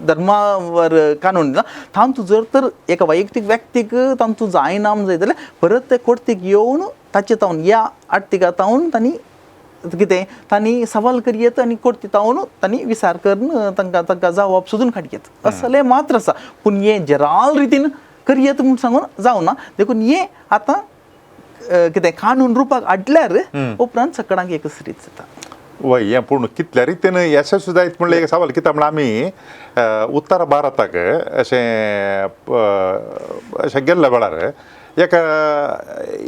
धर्मावर कानून दिला, तातूंत जर तर एका वैयक्तीक व्यक्तीक तातूंत जायना म्हूण जाय जाल्यार परत ते कोर्तीक येवन ताचे तावन ह्या आर्टिका तावन तांणी कितें तांणी सवाल करयेत आनी कोर्ती तावन तांणी विचार करून तांकां तांकां जावप सोदून काडयेत असलें मात्र आसा. पूण हें जराल रितीन करयेत म्हूण सांगून जावना. देखून हें आतां कितें कानून रुपाक हाडल्यार उपरांत सगळ्यांक एकच रीत जाता. वय हें पूण कितल्या रितीन यशस्वी जायत म्हणल्यार एक सवाल. कित्याक म्हणल्यार आमी उत्तर भारताक अशें अशें गेल्ल्या वेळार एका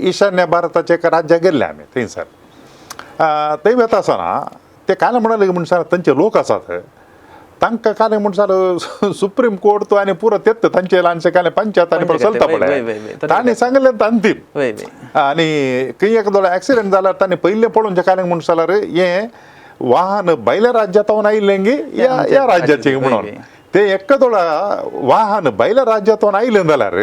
ईशान्य भारताच्या एका राज्याक गेल्ले आमी, थंयसर थंय वता आसतना ते काल म्हणाले म्हणसार तांचे लोक आसात तांकां काल म्हणसार सुप्रीम कोर्ट आनी पुरो तेत तांचे ल्हानशे काल पंचायत आनी चलता पळय, तांणी सांगलें अंतीम. आनी खंय एक एक्सिडंट जाल्यार तांणी पयलें पळोवन काल म्हणसार हें वाहन भायल्या राज्यांत आयिल्लें गी ह्या राज्याचें म्हणून ते एकादोळा वाहन भायल्या राज्यांत आयलें जाल्यार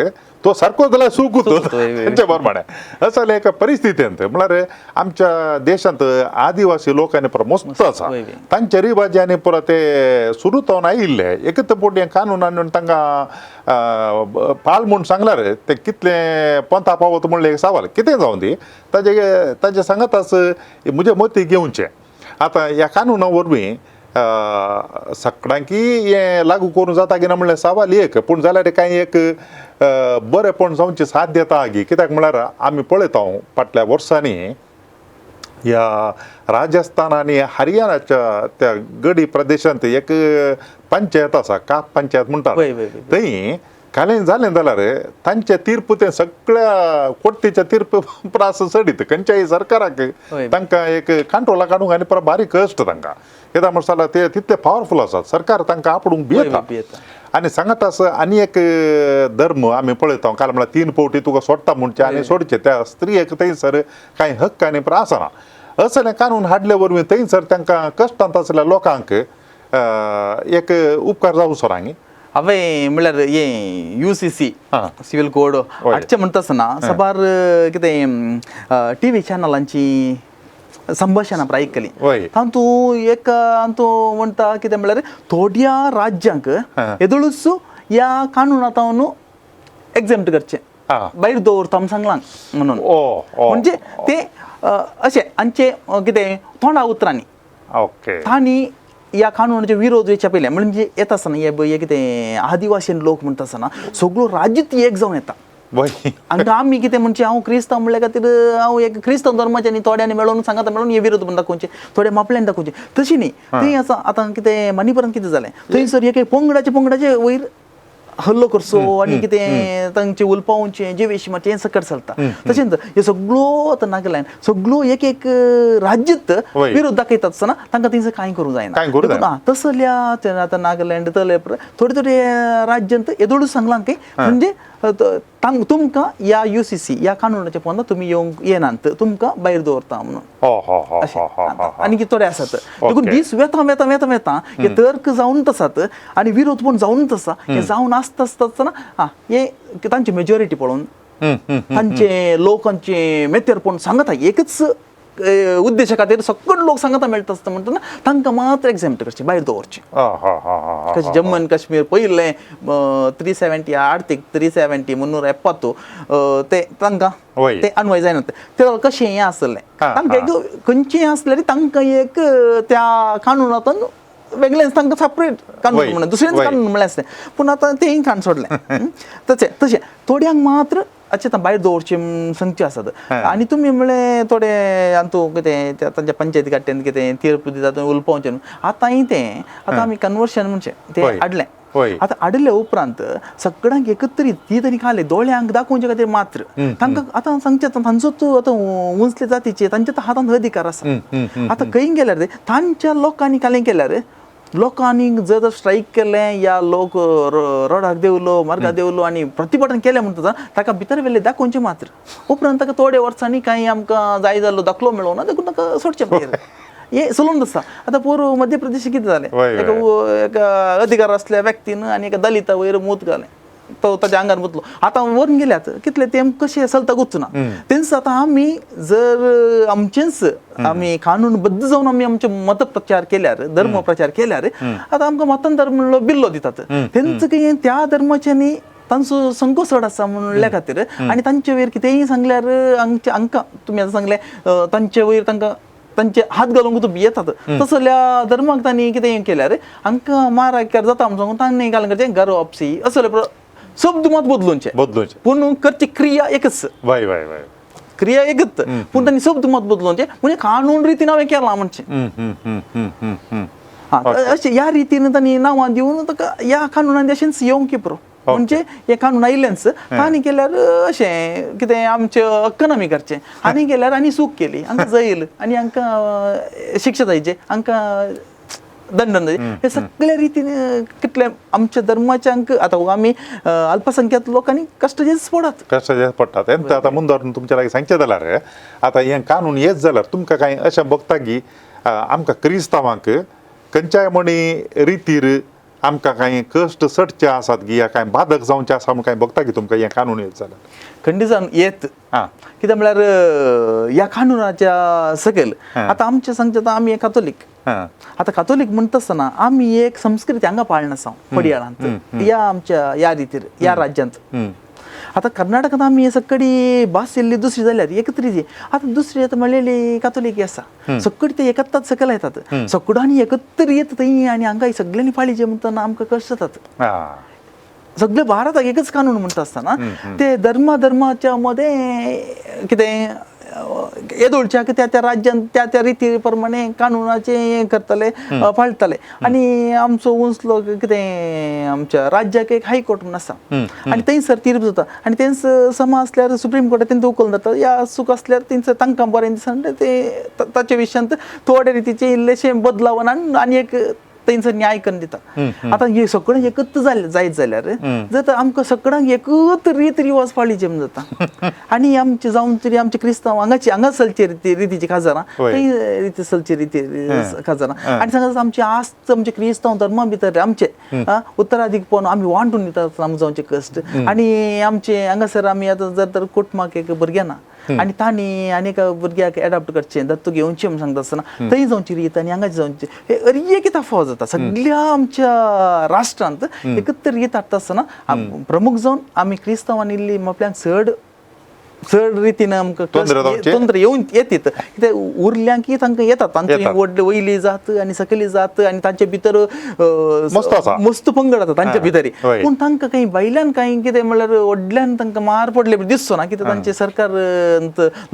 तो सारको जाल्यार सुकूत तांचे प्रमाणे असले एका परिस्थितींत म्हळ्यार आमच्या देशांत आदिवासी लोक आनी पुरो मस्त आसा, तांचे रिवाजी आनी पुरो ते सुरू जावन आयिल्ले एक तर हें कानून हाडून तांकां पाल म्हूण सांगल्यार ते कितलें पोंता पावत म्हणलें एक सवाल. कितें जावन दी ताजे ताजे सांगाताच म्हजे मती घेवचें. आतां ह्या कानुना वरवीं सगळ्यांकी हें लागू करूं जाता की ना म्हणल्यार सवाल एक, पूण जाल्यार कांय एक बरेंपण जावची साध्यता गी. कित्याक म्हळ्यार आमी पळयता फाटल्या वर्सांनी ह्या राजस्थान आनी हरियाणाच्या त्या गडी प्रदेशांत एक पंचायत आसा, काप पंचायत म्हणटात, थंय कालें जालें जाल्यार तांचे तीर्प ते सगळ्या कोर्तीच्या तीर्प प्रास चडीत खंयच्याय सरकाराक तांकां एक कंट्रोला काडूंक आनी परत बारीक कश्ट तांकां. कित्याक म्हणसार ते तितले पावरफूल आसात, सरकार तांकां आपडूंक भियेता. आनी सांगत आसा आनी एक धर्म आमी पळयता काल म्हळ्यार 3 फावटी तुका सोडटा म्हणचें आनी सोडचें त्या स्त्रियेक थंयसर कांय हक्क आनी आसना. असलें कानून हाडले वरवीं थंयसर तांकां कश्टांत आसल्या लोकांक एक उपकार जावचो ना. हांवें म्हणल्यार हें UCC civil code हाडचें म्हणटा आसतना साबार कितें टीव्ही चॅनलांची संभाशणां आयकलीं. तातूंत एक तातूंत म्हणटा कितें म्हणल्यार थोड्या राज्यांक येदोळूच ह्या कानुना एक्झेम्प्ट करचें, भायर दवरता म्हूण सांगलां म्हणून. म्हणजे ते अशें हांचे कितें तोंडा उतरांनी तांणी ह्या कानुनाचे विरोध वयच्या पयलें म्हणजे येता आसतना हे कितें आदिवासी लोक म्हणटा आसतना सगळो राज्य एक जावन येता. हांगा आमी कितें म्हणजे हांव क्रिस्तांव म्हणल्या खातीर हांव एक क्रिस्तांव धर्माचे आनी थोड्यांनी मेळोवन सांगाता मेळोवन हे विरोध म्हण दाखोवचे, थोडे मापल्यान दाखोवचे, तशी न्ही. थंय आसा आतां कितें मणिपुरान कितें जालें थंयसर एक पंगडाचे पंगडाचे वयर हल्लो करचो आनी कितें तांचे उलपावचें जेवेशी मातशें हें सकट चलता. तशेंच हे सगळो आतां नागालँड सगळो एक एक राज्यत विरोध दाखयता आसतना तांकां थंयसर कांय करूंक जायना. तसल्या आतां नागालँड तले थोडे थोडे राज्यांत येदोळूच सांगलां की म्हणजे तुमकां ह्या UCC ह्या कानुनाच्या पोंदा तुमी येवंक येनात, तुमकां भायर दवरता म्हणून अशें. आनी थोडे आसात. देखून दीस वेता वेता वेता वेता हे तर्क जावनच आसात आनी विरोध पण जावनच आसा. हे जावन आसता आसता आसतना आं हे तांची मेजॉरिटी पळोवन तांचे लोकांचे मेतेरपण सांगता एकच उद्देशा खातीर सगळे लोक सांगता मेळटा आसता म्हणटना तांकां मात्र एक्झेम्प्ट करचें, भायर दवरचें. कशें जम्मू आनी काश्मीर पयलें 370 आर्थिक 370 370 ते तांकां ते अन्वय जायना. ते कशें हें आसलें तांकां एक खंयचें आसलें तांकां एक त्या कानुनांतून वेगळेंच तांकां सेपरेट कानून म्हणून दुसरेंच कानून म्हणलें आसलें, पूण आतां तेंय कान सोडलें. तशें तशें थोड्यांक मात्र अशें आतां भायर दवरचें सांगचें आसात. आनी तुमी म्हणलें थोडे आतां कितें तांच्या पंचायती काडटेन कितें तीर्प दिता थंय उलपावचें. आतांय तें आतां आमी कन्वर्शन म्हणचें तें हाडलें. आतां हाडले उपरांत सगळ्यांक एकत्रीत ती तांणी खाले दोळ्यांक दाखोवचे खातीर मात्र तांकां आतां सांगचें तांचोच आतां उंचले जातीचे तांच्या हातांत अधिकार आसा. आतां खंय गेल्यार तांच्या लोकांनी कालें केल्यार लोकांनी जर स्ट्रायक केलें या लोक रोडाक देवलो मार्गाक देवलो आनी प्रतिभटन केलें म्हणटा ताका भितर व्हेलें दाखोवचें मात्र. उपरांत ताका थोडे वर्सांनी कांय आमकां जाय जाल्लो दाखलो मेळोना देखून ताका सोडचें मागीर हें चलून आसा. आतां पोरूं मध्य प्रदेश कितें जालें, एका अधिकार आसल्या व्यक्तीन आनी एका दलिता वयर मूत घालें, तो ताच्या आंगार मुतलो. आतां व्हरून गेल्यात कितले तेम कशें चलता ना तेंच. आतां आमी जर आमचेंच आमी कानूनबद्द जावन आमी आमचे मत प्रचार केल्यार, धर्म प्रचार केल्यार आतां आमकां मतांतर म्हणलो बिल्लो दितात. तेंच कितें त्या धर्माच्यांनी तांचो संको चड आसा म्हणल्या खातीर आनी तांचे वयर कितेंय सांगल्यार आमचे हांकां तुमी आतां सांगलें तांचे वयर तांकां तांचे हात घालूंक तूं भियेतात तसल्या धर्माक तांणी कितें केल्यार हांकां मारायकार जाता म्हूण सांगून तांणी घालून करचें घर वापसी असले शब्द मात बदलूनचे बदलूनचे पूण करची क्रिया एकच. वय वय वय क्रिया एकच पूण तांणी शब्द मात बदलूनचे म्हणजे कानून रितीन हांवें केलां म्हणचें. हां अशें ह्या रितीन तांणी नांवां दिवन ताका ह्या कानुनान अशेंच येवंक पुरो म्हणजे हे कानून आयिल्लेंच तांणी केल्यार अशें कितें आमचें हक्कन आमी करचें आनी केल्यार आनी चूक केली हांकां जैल आनी हांकां शिक्षा जायचे हांकां दंडन जायचे हे सगळे रितीन कितले आमच्या धर्माच्या आतां आमी अल्पसंख्याक लोकांनी कश्ट पडत कश्ट पडटात. एंत आतां मुंदारून तुमच्या लागीं सांगचें जाल्यार आतां हें कानून येत जाल्यार तुमकां कांय अशें भोगता की आमकां क्रिस्तांवांक खंयच्याय म्हणी रितीर आमकां कांय कश्ट चडचे आसात की या कांय बाधक जावचे आसा म्हूण कांय भोगता की तुमकां हें कानून येत जाल्यार? खंडीत जावन येत. कितें म्हळ्यार ह्या कानुनाच्या सकयल आतां आमचें सांगचें आतां आमी कातोलीक. आतां कातोलीक म्हणटा आसतना आमी एक संस्कृती हांगा पाळण आसा पडियाळांत ह्या आमच्या ह्या रितीर ह्या राज्यांत. आतां कर्नाटकांत आमी सगळी भास येयल्ली दुसरी जाल्यार एकत्रीत आतां दुसरी आतां म्हणलेली कातोलीक आसा सगळी ते एकत्रच सकयल येतात सगळ्यांनी एकत्र येत थंय आनी हांगा सगळ्यांनी पाळीचे म्हणटना आमकां कश्ट जातात. सगळे भारताक एकच कानून म्हणटा आसतना ते धर्मा धर्माच्या मदें कितें येदोळच्याक त्या त्या राज्यान त्या त्या रिती प्रमाणे कानुनाचें हें करतले पाळटले. आनी आमचो उंचलो कितें आमच्या राज्याक एक हायकोर्ट म्हूण आसा आनी थंयसर तीर्प जाता आनी तेंच समा आसल्यार सुप्रीम कोर्टात तेंच उखल जाता या चूक आसल्यार तेंच तांकां बरें दिसना ते ताचे विशयांत थोडे रितीचे इल्लेशे बदलावन आनी एक थंयसर न्याय करून दिता. आतां हे सगळें एकत्र जालें जायत जाल्यार जर आमकां सगळ्यांक एकच रीत रिवाज पाळीचे म्हूण जाता. आनी आमचे जावन तरी आमचे क्रिस्तांव हांगाची हांगा चलचे रितीची काजारां थंय रिती चलची रिती काजारां आनी सांगा आमची आस्त आमचे क्रिस्तांव धर्मा भितर आमचे उत्तराधिकपण आमी वांटून दितात आमकां जावचे कश्ट. आनी आमचे हांगासर आमी आतां जर तर कुटुंबाक एक भुरगें ना आनी तांणी आनी एका भुरग्याक एडॉप्ट करचें दत्तू घेवचें म्हूण सांगता आसतना थंय जावची रीत आनी हांगाची जावची हे अरी एक तफावत जाता सगळ्या आमच्या राष्ट्रांत एकत्र रीत हाडटा आसतना प्रमुख जावन आमी क्रिस्तांवांनी इल्ली आपल्याक चड चड रितीन आमकां तंत्र येवन येतीत कित्याक उरल्यांकी तांकां येतात तांची व्हडली वयली जात आनी सकयली जात आनी तांचे भितर मस्त पंगड आसा तांच्या भितर पूण तांकां कांय भायल्यान कांय कितें म्हणल्यार व्हडल्यान तांकां मार पडले दिसचो ना कित्याक तांचे सरकार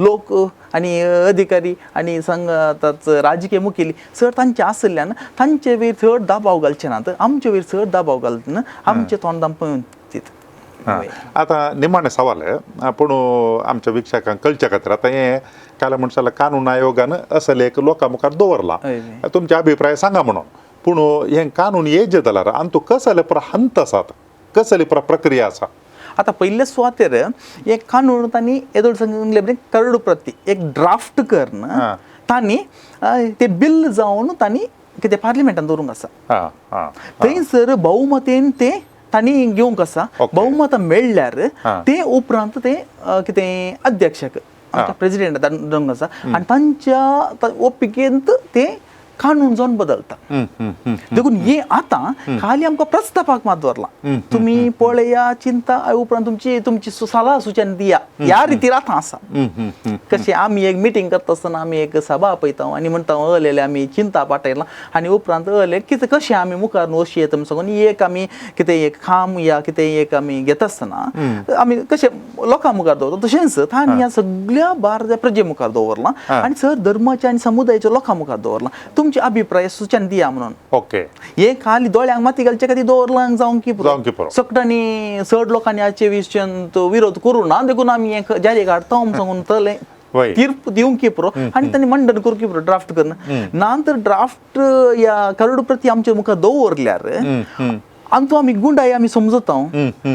लोक आनी अधिकारी आनी सांगतात राजकीय मुखेली चड तांचे आशिल्ल्यान तांचे वयर चड दबाव घालचे नात आमचे वयर चड दबाव घालतना आमचे तोंड आमकां तीत. आतां निमाणें सवाल पूण आमच्या वीक्षकांक कळच्या खातीर आतां हें काल म्हणटा जाल्यार कानून आयोगान असले एक लोकां मुखार दवरला तुमचे अभिप्राय सांगा म्हणून पूण हें कानून येजे जाल्यार आनी तो कसले पुरा हंत आसात कसली पुरा प्रक्रिया आसा? आतां पयले सुवातेर एक कानून तांणी येदोळ सांगले करडू प्रती एक ड्राफ्ट करून तांणी ते बिल जावन तांणी कितें पार्लिमेंटान दवरूंक आसा थंयसर बहुमतेन ते तांणी घेवंक आसा बहुमतां मेळ्ळ्यार ते उपरांत ते कितें अध्यक्षक आमच्या प्रेसिडेंट दवरूंक आसा आनी तांच्या ओपिकेंत ते कानून जावन बदलता. देखून हे आतां खाली आमकां प्रस्तापाक मात दवरला तुमी पळया चिंता उपरांत तुमची तुमची सलाह सुचन दिया ह्या रितीर आतां आसा. कशें आमी एक मिटींग करता आसतना आमी एक सभा आपयता आनी म्हणटा अलेले आमी चिंता पाठयला आनी उपरांत अले कितें कशें आमी मुखार वशी येता म्हूण सांगून एक आमी कितें एक खाम या कितें एक आमी घेता आसतना आमी कशें लोकां मुखार दवरता तशेंच तांणी ह्या सगळ्या भारतीय प्रजे मुखार दवरलां आनी सर धर्माच्या आनी समुदायाच्या लोकां मुखार दवरलां. तुमचे अभिप्राय सुचन दिया म्हणून. ओके. हे खाली दोळ्यांक माती घालचे खातीर दवरलां जावंक की पुरो सगळ्यांनी चड लोकांनी हाचे विशयांत विरोध करूं ना देखून आमी हें जारी काडटा म्हूण सांगून तले तीर्प दिवंक की पुरो आनी तांणी मंडन करूंक की पुरो ड्राफ्ट करून ना तर ड्राफ्ट ह्या करोड प्रती आमचे मुखार दवरल्यार आनी तो आमी गुंडाय आमी समजता.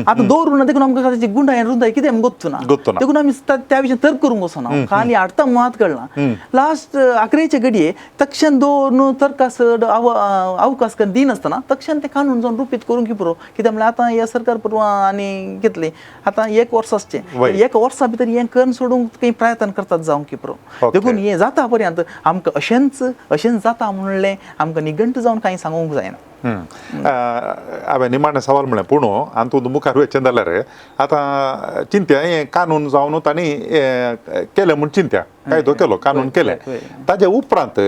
आतां दवरूं ना देखून आमकां ताची गुंडाय रुंदाय कितें आमकां गोत्तू ना देखून आमी त्या विशयान तर्क करूंक वचना खाली हाडटा मात कळना. लास्ट आखरेचे घडये तक्षण दवरून तर्का चड अवकाश करून दिनासतना तक्षण तें कानून जावन रुपीत करूंक की पुरो. कित्याक म्हणल्यार आतां ह्या सरकार पुरवा आनी घेतलें आतां एक वर्स आसचें एक वर्सा भितर हें करून सोडूंक काही प्रयत्न करतात जावंक की पुरो. देखून हें जाता पर्यंत आमकां अशेंच अशेंच जाता म्हणलें आमकां निघंट जावन कांय सांगूंक जायना. हांवें निमाणें सवाल म्हणलें पूण आनी तूं मुखार वचचें जाल्यार आतां चिंत्या हें कानून जावन तांणी केलें म्हूण चिंत्या कायदो केलो कानून केलें ताजे उपरांत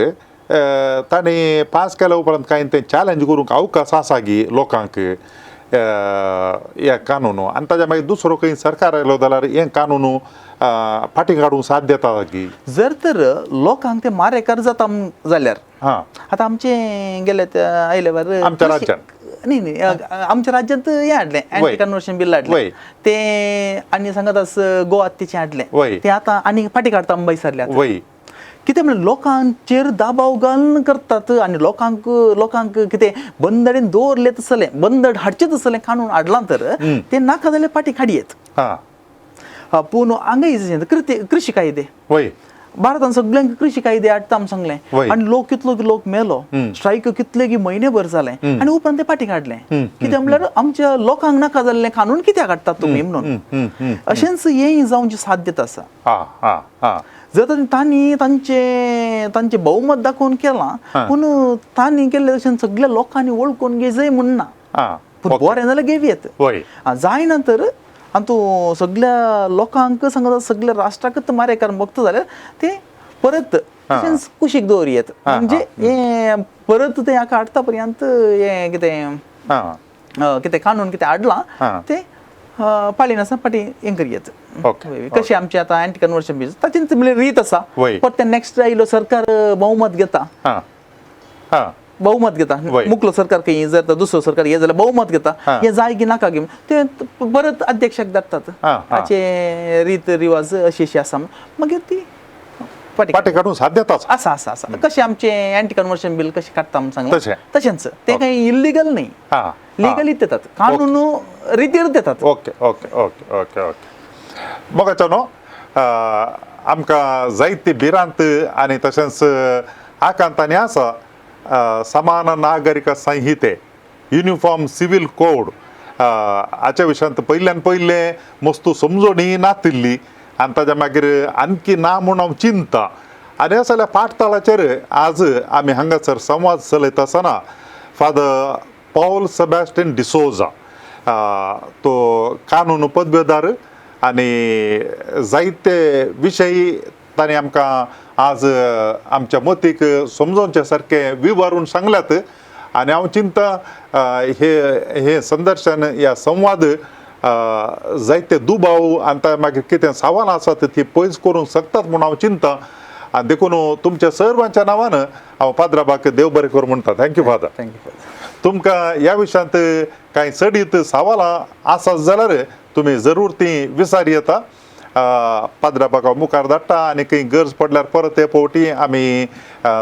तांणी पास केल्या उपरांत कांय तें चॅलेंज करूंक अवकाश आसा गी लोकांक ह्या कानून आनी ताज्या मागीर दुसरो खंय सरकार आयलो जाल्यार हें कानून फाटीं काडूंक साथ दिता की जर तर लोकांक ते मारेकार जाता जाल्यार. हां आतां आमचे गेले आयले बार आमच्या राज्यांत न्ही न्ही आमच्या राज्यांत हें हाडलें एंटी कन्वर्शन बील हाडलें तें आनी सांगत आस गोवा तेचें हाडलें तें आतां आनी फाटीं काडटा मुंबय सरल्या. कितें म्हणल्यार लोकांचेर दबाव घालून करतात आनी लोकांक लोकांक कितें बंदडेन दवरलें तसलें बंदड हाडचें तसलें कानून हाडलां तर तें नाका जाल्यार फाटीं काडयेत. पूण हांगा कृशी कायदे भारतान सगळ्यांक कृशी कायदे हाडटा आमी सांगलें आनी लोक कितलो लोक मेलो स्ट्रायक कितले की म्हयनेभर जालें आनी उपरांत ते फाटीं काडलें. कित्याक म्हणल्यार आमच्या लोकांक नाका जाल्लें कानून कित्याक हाडटात तुमी म्हणून अशेंच हें जावची साध्यता आसा. जर तांणी तांचे तांचें बहुमत दाखोवन केलां पूण तांणी केल्लें तशें सगळ्या लोकांनी वळखून घेजय म्हण ना पूण बरें जाल्यार घेवयेत जायना तर आनी तूं सगळ्या लोकांक सांगता सगळ्या राष्ट्राकच मारेकार बघता जाल्यार ते परत तशेंच कुशीक दवरयेत म्हणजे हें परत तें हाका हाडटा पर्यंत हें कितें कितें कानून कितें हाडलां तें पाळिनासतना फाटीं हें करयेत. कशें आमचें आतां एंटी कन्वर्शन बील ताचें म्हणल्यार रीत आसा परत तें नॅक्स्ट आयलो सरकार बहुमत घेता बहुमत घेता मुखलो सरकार खंय जर दुसरो सरकार हे जाल्यार बहुमत घेता हे जाय की नाका की ते परत अध्यक्षाक धाडटात हाचे रीत रिवाज अशी अशी आसा मागीर ती फाटीं काडूंक साध्यता आसा आसा आसा. कशें आमचें एंटी कन्वर्शन बील कशें काडटा म्हूण सांगलें तशेंच तें कांय इल्लिगल न्ही लिगली देतात कानून रितीर देतात. Okay okay okay okay okay मोगाचो न्हू आमकां जायती भिरांत आनी तशेंच आकांतांनी आसा समान नागरीक संहिते युनिफॉर्म सिव्हील कोड हाच्या विशयांत पयल्यान पयलें मस्तू समजणी नातिल्ली आनी ताज्या मागीर आणखी ना म्हूण हांव चिंता आनी ह्या सगळ्या पाठताळाचेर आज आमी हांगासर संवाद चलयत आसतना फादर पॉल सेबॅस्टियन डिसोजा तो कानून पदवेदार आनी जायते विशयी ताणें आमकां आज आमच्या मतीक समजोवचे सारकें विवरून सांगल्यात आनी हांव चिंता हे हे संदर्शन ह्या संवाद जायते दुबाव आनी मागीर कितें सवालां आसात ती पयस करूंक शकतात म्हूण हांव चिंता आनी देखून तुमच्या सर्वांच्या नांवान हांव पाद्राबाक देव बरें करूं म्हणटा. Thank you father. Thank you. तुमकां ह्या विशयांत कांय चडीत सवालां आसात जाल्यार तुमी जरूर ती विचार येता पाद्राबाक मुखार धाडटा आनी खंय गरज पडल्यार परत हे फावटी आमी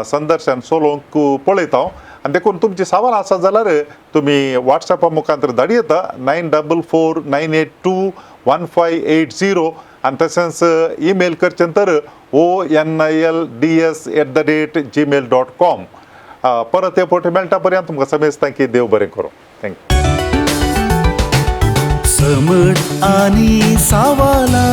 संदर्शन चलोवंक पळयता आनी देखून तुमची सवाल आसा जाल्यार तुमी वॉट्सॅपा मुखार धाड येता 944982 1580 आनी तशेंच ईमेल करचें तर onilds@gmail.com. परत हे फावटी मेळटा पर्यंत तुमकां समेस्तांक की देव बरें करूं. Thank you. समट आनी सावाला.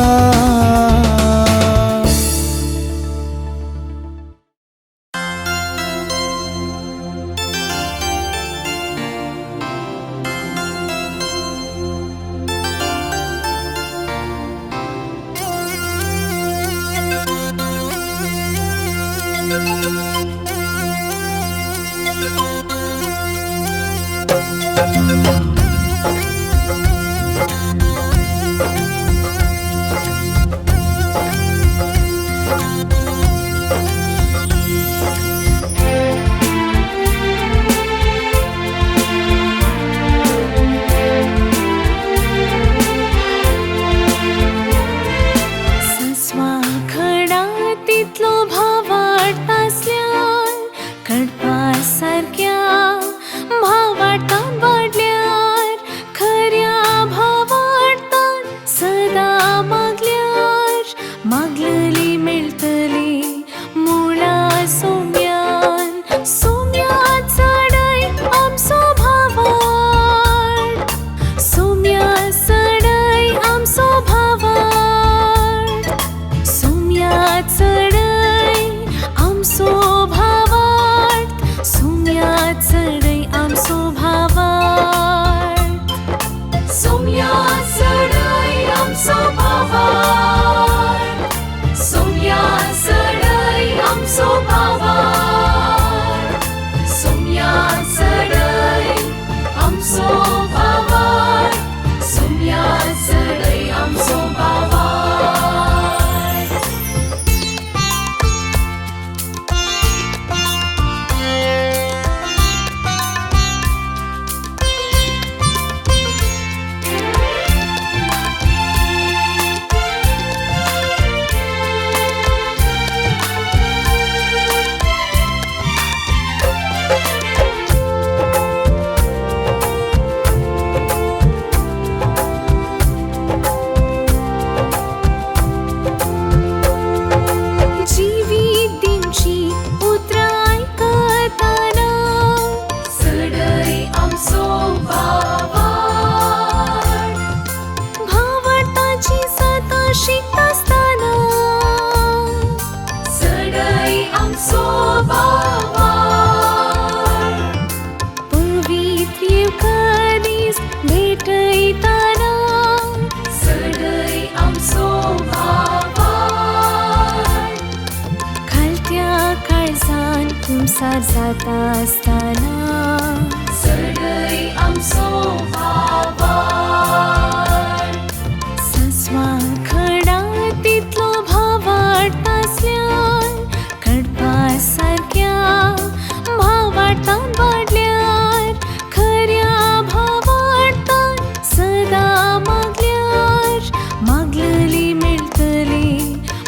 संसार जाता आसतना चडय आमचो भावार्थ. सासवां खडा तितलो भावार्थ आसल्यार कडपा सारक्या भावार्थान वाडल्यार खऱ्या भावार्थान सदां मागल्यार मागलली मेळटली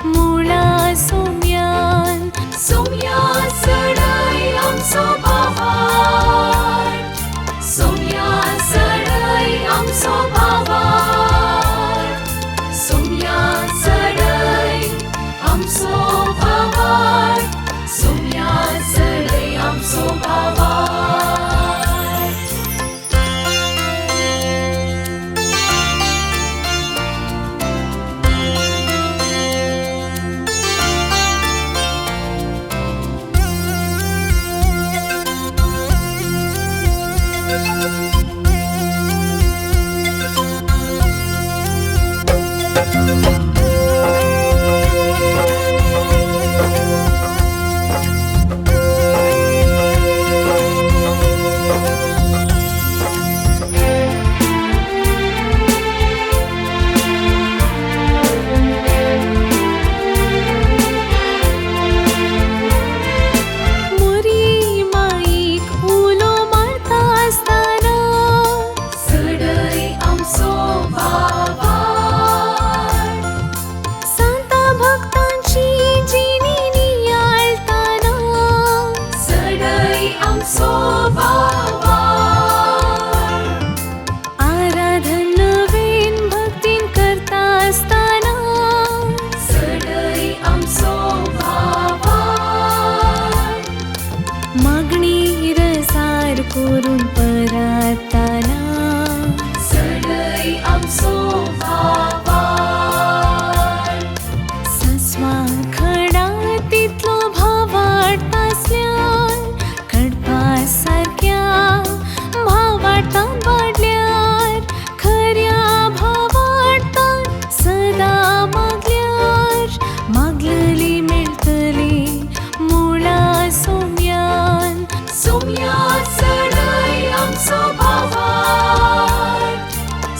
मुळा सोम्यान. सोम्या चडय आमचो भावार्थ, सोम्या चडय आमचो भावार्थ, सोम्या चडय आमचो भावार्थ, सोम्या चडय आमचो भावार्थ. मोरी माईक उलो मारता आसतना चडय आमचो भावार्थ. सांता भक्तांची जिणी नियाळताना चडय आमचो भावार्थ. आराधन नवीन भक्तीन करता आसतना चडय आमचो भावार्थ. मागणी रसार करून परताना चडय आमचो भावार्थ. सासवां खडा तितलो भावार्थ आसल्यार कडपा सारक्या भावार्थान वाडल्यार खऱ्या भावार्थान सदां मागल्यार मागलली मेळटली मुळा सोम्यान. सोम्या चडय आमचो भावार्थ,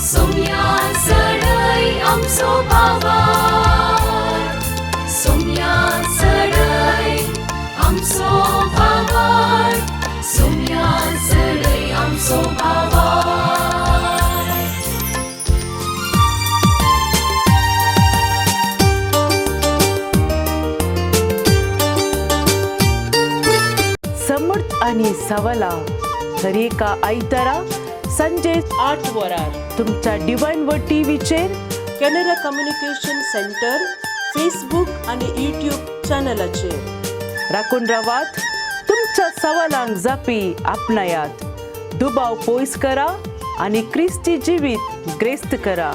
सोम्या चडय आमचो भावार्थ, सोम्या चडय आमचो भावार्थ, सोम्या चडय आमचो भावार्थ. समर्थ आणि सवला दरेका आयतारा संजे 8 वरार तुमच्या डिवायन व टीव्हीचेर कॅनरा कम्युनिकेशन सेंटर फेसबूक आणि यूट्यूब चॅनलाचेर. राखून रावात, तुमच्या सवालांक जापी आपणायात, दुबाव पयस करा आनी क्रिस्ती जिवीत ग्रेस्त करा.